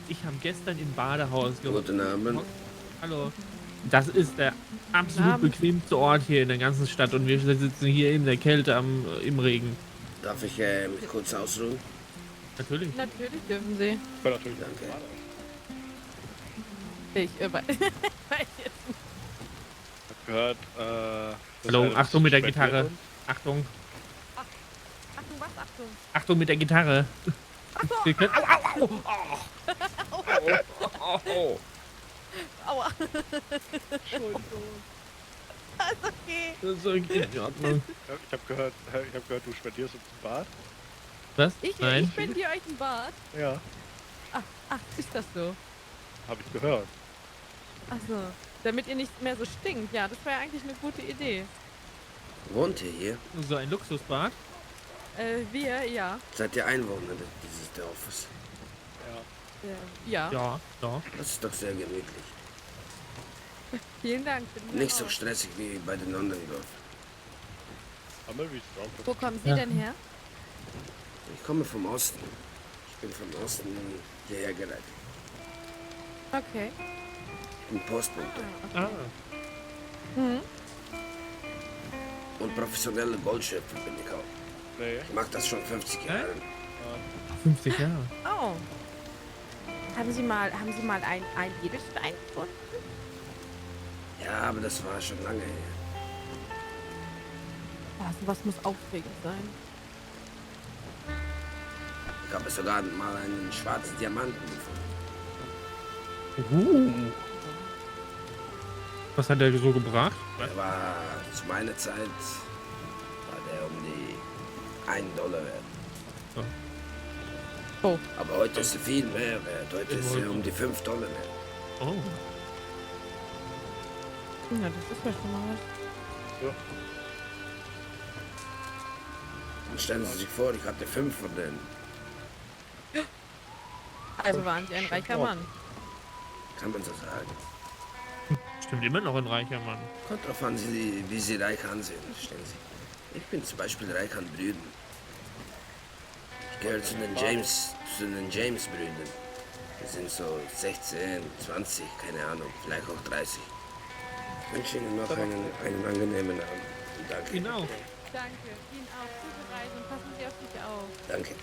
Ich habe gestern im Badehaus Guten Abend. Hallo. Das ist der absolut Abend. bequemste Ort hier in der ganzen Stadt und wir sitzen hier in der Kälte im Regen. Darf ich mich kurz ausruhen? Natürlich. Natürlich dürfen Sie. Ja, natürlich. Danke. Ich weiß jetzt nicht. Ich hab gehört, dass Hallo, einer Achtung mit der spendiert Gitarre. uns. Achtung. Achtung, was? Achtung. Achtung mit der Gitarre. Wir können, au, au, au. Aua. Entschuldigung. Ist okay. Das ist okay, in Ordnung. Ja, ich hab gehört, du spendierst uns ein Bad. Was? Ich Nein. spendiere euch ein Bad. Ja, Ach, ist das so? habe ich gehört. Ach so. Damit ihr nicht mehr so stinkt. Ja, das wäre eigentlich eine gute Idee. Wohnt ihr hier? So ein Luxusbad. Wir, ja. Seid ihr Einwohner dieses Dorfes? Ja. Ja. Ja, doch. Das ist doch sehr gemütlich. Vielen Dank. Für den Nicht so Hinweis. stressig wie bei den anderen Dörfern. Hammer, wie strong. Wo kommen Sie Ja. denn her? Ich komme vom Osten. Ich bin vom Osten hierher gereicht. Okay. Ich bin Postbote Ah. Mhm. und professioneller Goldschöpfer bin ich auch. Nee. Ich mache das schon 50 Jahre. 50 Jahre. Oh. Haben Sie mal ein Edelstein gefunden? Ja, aber das war schon lange her. Was muss aufregend sein? Ich habe sogar mal einen schwarzen Diamanten gefunden. Was hat der so gebracht? Der war zu meiner Zeit war der um die $1 wert. Oh. Aber heute ist er viel mehr wert. Heute ist er um die $5 wert. Oh. Ja, das ist ja schon mal was. Ja. Und stellen Sie sich vor, ich hatte 5 von denen. Also waren Sie ein reicher Mann. Kann man so sagen. Stimmt immer noch ein reicher Mann. Kommt drauf an, wie Sie reich ansehen, verstehen Sie. Ich bin zum Beispiel reich an Brüdern. Ich gehöre zu den James-Brüdern. Wir sind so 16, 20, keine Ahnung, vielleicht auch 30. Ich wünsche Ihnen noch einen angenehmen Abend. Und danke. Genau. Danke. Ihnen auch. Gute Reise und passen Sie auf sich auf. Danke.